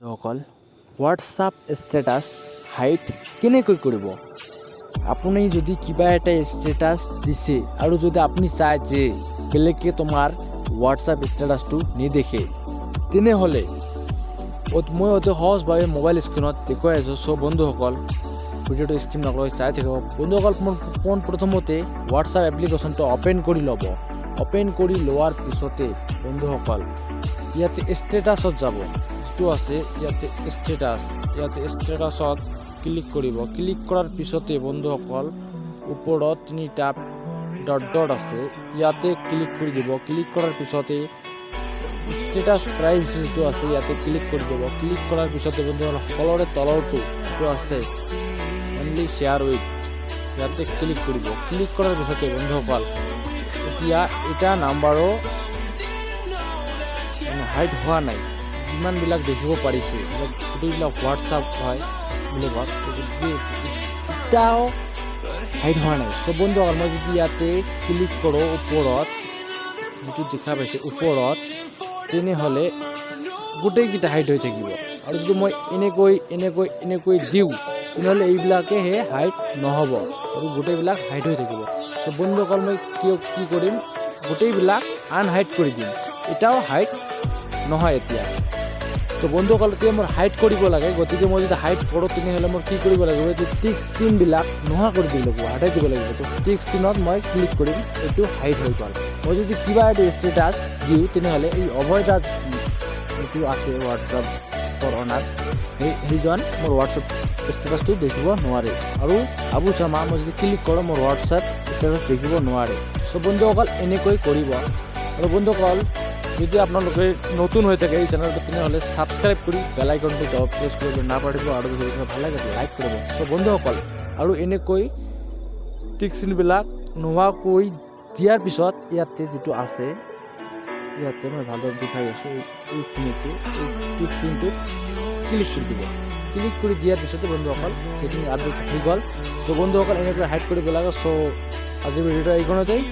বন্ধুসকল, WhatsApp status hide কেনেকৈ কৰিব? আপুনি যদি কিবা এটা ষ্টেটাছ দিছে আৰু যদি আপুনি চায় যে বেলেগে তোমাৰ হোৱাটছআপ ষ্টেটাছটো নেদেখে, তেনেহ'লে মই অতি সহজভাৱে মোবাইল স্ক্ৰীণত দেখুৱাই আছোঁ। চ' বন্ধুসকল, ভিডিঅ'টো স্কিপ নকৰাকৈ চাই থাকিব। বন্ধুসকল, পোনপ্ৰথমতে হোৱাটছআপ এপ্লিকেশ্যনটো অ'পেন কৰি ল'ব। অ'পেন কৰি লোৱাৰ পিছতে বন্ধুসকল, ইয়াতে ষ্টেটাছত যাব। যিটো আছে ইয়াতে ষ্টেটাছ, ইয়াতে ষ্টেটাছত ক্লিক কৰিব। ক্লিক কৰাৰ পিছতে বন্ধুসকল, ওপৰত তিনিটা ডট ডট আছে, ইয়াতে ক্লিক কৰি দিব। ক্লিক কৰাৰ পিছতে ষ্টেটাছ প্ৰাইভেচি যিটো আছে, ইয়াতে ক্লিক কৰি দিব। ক্লিক কৰাৰ পিছতে বন্ধুসকল, সকলোৰে তলৰটো যিটো আছে অনলি শ্বেয়াৰ উইথ, ইয়াতে ক্লিক কৰিব। ক্লিক কৰাৰ পিছতে বন্ধুসকল, এতিয়া এটা নাম্বাৰো মানে হাইড হোৱা নাই। যিমানবিলাক দেখিব পাৰিছে, এইবিলাক গোটেইবিলাক হোৱাটছআপ হয় বেলেগত, গতিকে এটাও হাইড হোৱা নাই। চ' বন্ধুসকল, মই যদি ইয়াতে ক্লিক কৰোঁ, ওপৰত যিটো দেখা পাইছে ওপৰত, তেনেহ'লে গোটেইকেইটা হাইড হৈ থাকিব। আৰু যদি মই এনেকৈ এনেকৈ এনেকৈ দিওঁ, তেনেহ'লে এইবিলাকেহে হাইড নহ'ব আৰু গোটেইবিলাক হাইড হৈ থাকিব। চ' বন্ধুসকল, মই কিয় কি কৰিম? গোটেইবিলাক আনহাইড কৰি দিম। এটাও হাইড নহয় এতিয়া। তো বন্ধুসকল, এতিয়া মোৰ হাইড কৰিব লাগে। গতিকে মই যদি হাইড কৰোঁ, তেনেহ'লে মোৰ কি কৰিব লাগিব? এইটো টিক চিনবিলাক নোহোৱা কৰি দিব লাগিব, হাতাই দিব লাগিব। তো টিক চিনত মই ক্লিক কৰিম, এইটো হাইড হৈ গ'ল। মই যদি কিবা এটা ষ্টেটাছ দিওঁ, তেনেহ'লে এই অভয় দাস যিটো আছে হোৱাটছআপৰ অনাৰ, সেইজন মোৰ হোৱাটছআপ ষ্টেটাছটো দেখিব নোৱাৰে। আৰু আবু চামা মই যদি ক্লিক কৰোঁ, মোৰ হোৱাটছআপ ষ্টেটাছ দেখিব নোৱাৰে। চ' বন্ধুসকল, এনেকৈ কৰিব। আৰু বন্ধুসকল, যদি আপোনালোকে নতুন হৈ থাকে এই চেনেলটো, তেনেহ'লে ছাবস্ক্ৰাইব কৰি বেল আইকনটো প্ৰেছ কৰিব নাপাহৰিব। আৰু যদি ভাল লাগে, লাইক কৰিব। চ' বন্ধুসকল, আৰু এনেকৈ টিক চিনবিলাক নোহোৱাকৈ দিয়াৰ পিছত ইয়াতে যিটো আছে, ইয়াতে মই ভালদৰে দেখাই আছোঁ, এইখিনিতে এই টিক চিনটোত ক্লিক কৰি দিব। ক্লিক কৰি দিয়াৰ পিছতে বন্ধুসকল, ছেটিং আপডেট হৈ গ'ল। তো বন্ধুসকল, এনেকৈ হাইড কৰিব লাগে। চ' আজিৰ ভিডিঅ'টো এইখনতেই।